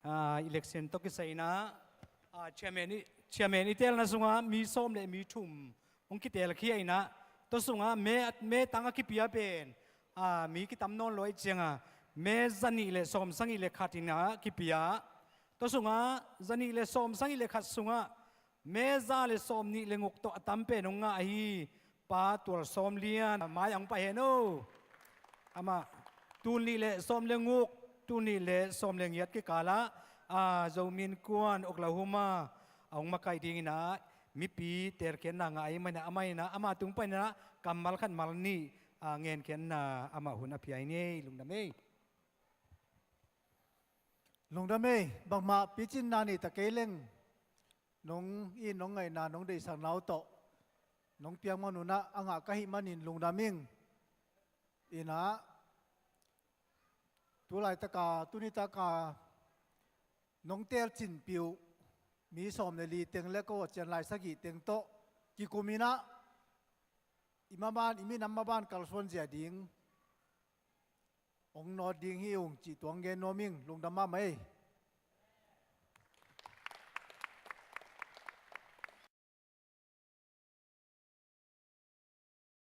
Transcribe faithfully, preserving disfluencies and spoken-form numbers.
Ah, election tawh kisai inah, ah, chairman i, chairman i telna sungah mi sawm le mi thum hong kitelkhia inah, tua sungah me, me tang a kipia pen, ah, mi kitam nawn lo ahih ciangah me zanih le sawmsagih le khat inah kipia. Tua sungah zanih le sawmsagih le khat sungah me za le sawmnih le guk tawh a tam pen hong ngah ahi Pa Tual Sawm Lian, mai ah hong pai hen o. Amah tul nih le sawm le guk, tul nih le sawm le giat kikalah, ah, Zomi Innkuan Oklahoma a hong makaih ding inah mipi telkhiatna ngah ahih manin ah, amah inah, amah tung pan inah kammal khat mal nih, ah, genkhiatna amah hun a pia hi ni. Lungdam ei. Lungdam ei, bangmah picinna nei ta kei leng, nong it nong ngaihna nong deihsakna uh tawh nong piak man un ah a ngah ka hih manin lungdam ing. Inah, tu laitaka, tuni taka nong telcinpih uh mi sawm le li teng le ko a cian lai sagih teng tawh kikum inah, i maban, i minam maban kalsuan zia ding hong nawt ding hi ung cih tuang gen nuam ing. Lungdam mahmah ei.